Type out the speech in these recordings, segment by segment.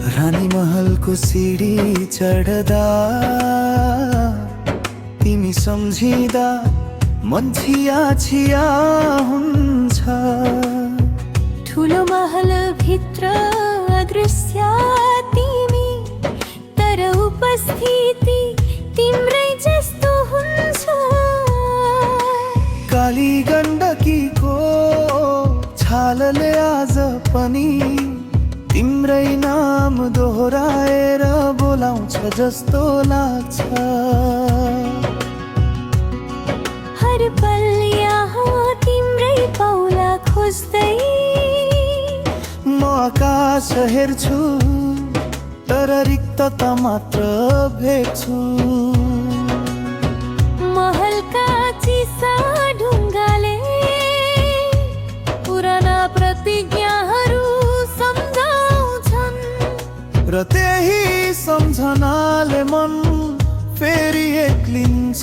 रानी महलको सिडी चढ्दा तिमी सम्झिँदा मन छिया छिया हुन्छ। ठुलो महल भित्र अदृश्य तिमी, तर उपस्थिति तिम्रै जस्तो हुन्छ। काली गण्डकीको छालले आज पनि तिम्रै नाम दोहोऱ्याएर बोलाउँछ जस्तो लाग्छ। हर पल यहाँ तिम्रै पाउला खोज्दै म आकाश हेर्छु, तर रिक्तता मात्र भेट्छु। महलका चिसा ढुङ्गाले पुराना प्रतिज्ञाहरू र त्यही सम्झनाले मन फेरि एक्लिन्छ।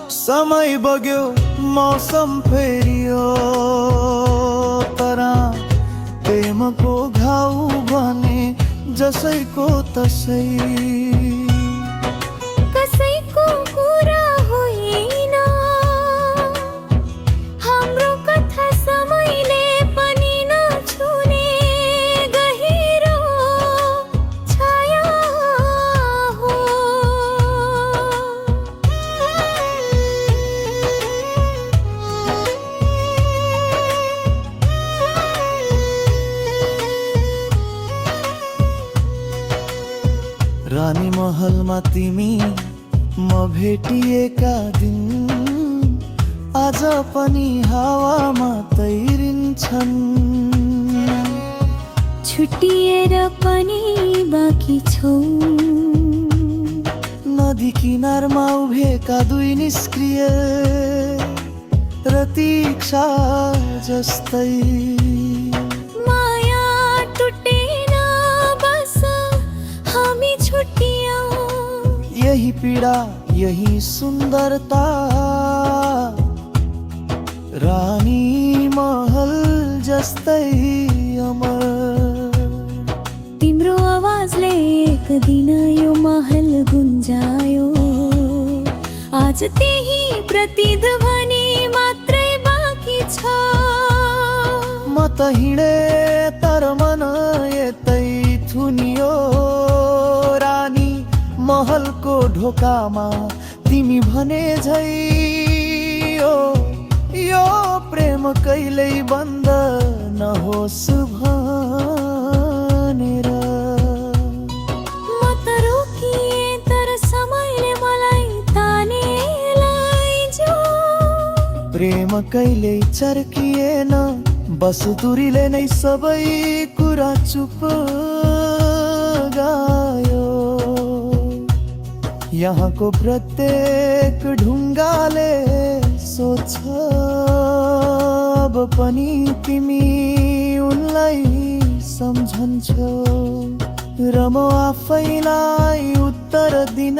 समय बग्यो मौसम फेरियो, तर प्रेमको घाउ भने जसैको तसै। कसैको कुरा होइन, हाम्रो कथा समयले पनि नछुने गहिरो छाया हो। रानी महलमा तिमी म भेटिएका दिन आज पनि हावामा तैरिन्छन्। छुट्टिएर पनि बाँकी छौ, नदी किनारमा उभिएका दुई निष्क्रिय प्रतीक्षा जस्तै। माया टुटेन बस हामी छुट्टियौँ, यही पीडा यही सुन्दरता। रानी महल जस्तै अमर। तिम्रो आवाजले एक दिन यो महल गुन्जायो, आज त्यही प्रतिध्वनि मात्रै बाँकी छ। म त हिँडे तर मन यतै थुनियो। रानी महलको ढोकामा तिमी भने झै यो प्रेम कहिल्यै बन्द नहोस् भनेर। म त रोकिए तर समयले मलाई ताने लैजाऊ। प्रेम कहिल्यै चर्किएन, बस दूरीले नै सबै कुरा चुप गायो। यहाँको प्रत्येक ढुङ्गाले सोध्छ अब पनि तिमी उनलाई सम्झन्छौ, र म आफैलाई उत्तर दिन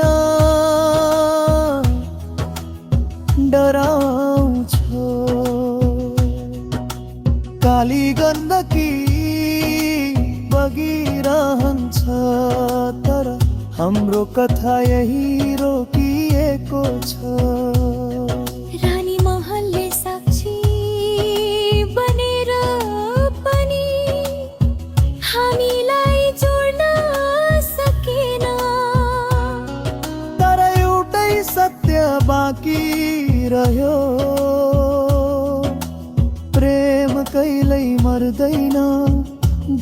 डराउँछु। काली गण्डकी बगिरहन्छ, तर हाम्रो कथा यही रोकिएको छ। रानी महलले साक्षी बनेर पनि हामीलाई जोड्न सकेन, तर एउटै सत्य बाँकी रह्यो, प्रेम कहिल्यै मर्दैन,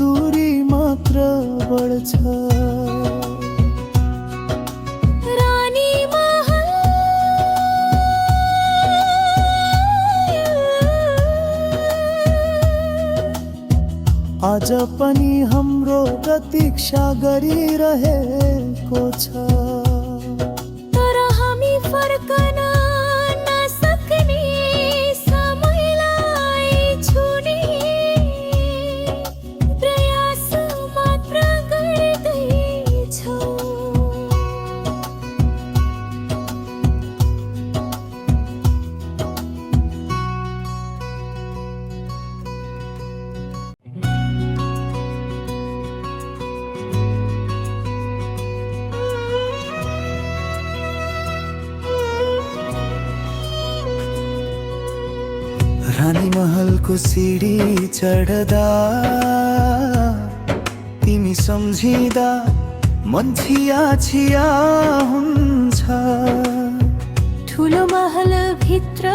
दूरी मात्र बढ्छ। आज पनि हाम्रो प्रतीक्षा गरिरहेको छ, तर हामी फर्कन नसक्ने समयलाई छुने प्रयास मात्र गर्दैछौ। रानी महलको सिडी चढ्दा तिमी सम्झिँदा मन छिया छिया हुन्छ। ठुलो महल भित्र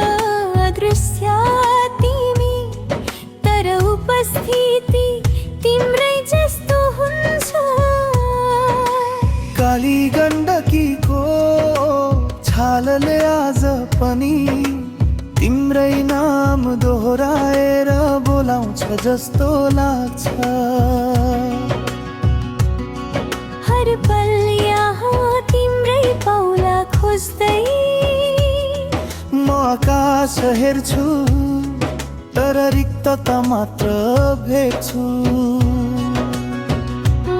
अदृश्य तिमी, तर उपस्थिति तिम्रै जस्तो हुन्छ। काली गण्डकीको छालले आज पनि तिम्रै नाम दोहोऱ्याएर बोलाउँछ जस्तो लाग्छ। हर पल यहाँ तिम्रै पाउला खोज्दै म आकाश हेर्छु तर रिक्तता मात्र भेट्छु।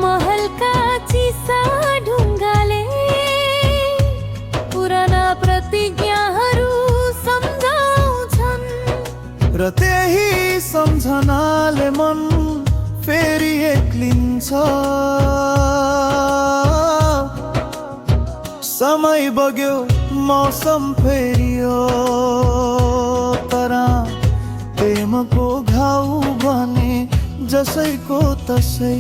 महलका चिसा ढुङ्गाले पुराना प्रतिज्ञाहरू सम्झाउँछन्, र त्यही सम्झनाले मन फेरि एक्लिन्छ। समय बग्यो मौसम फेरियो, तर प्रेमको घाउ भने जसैको तसै।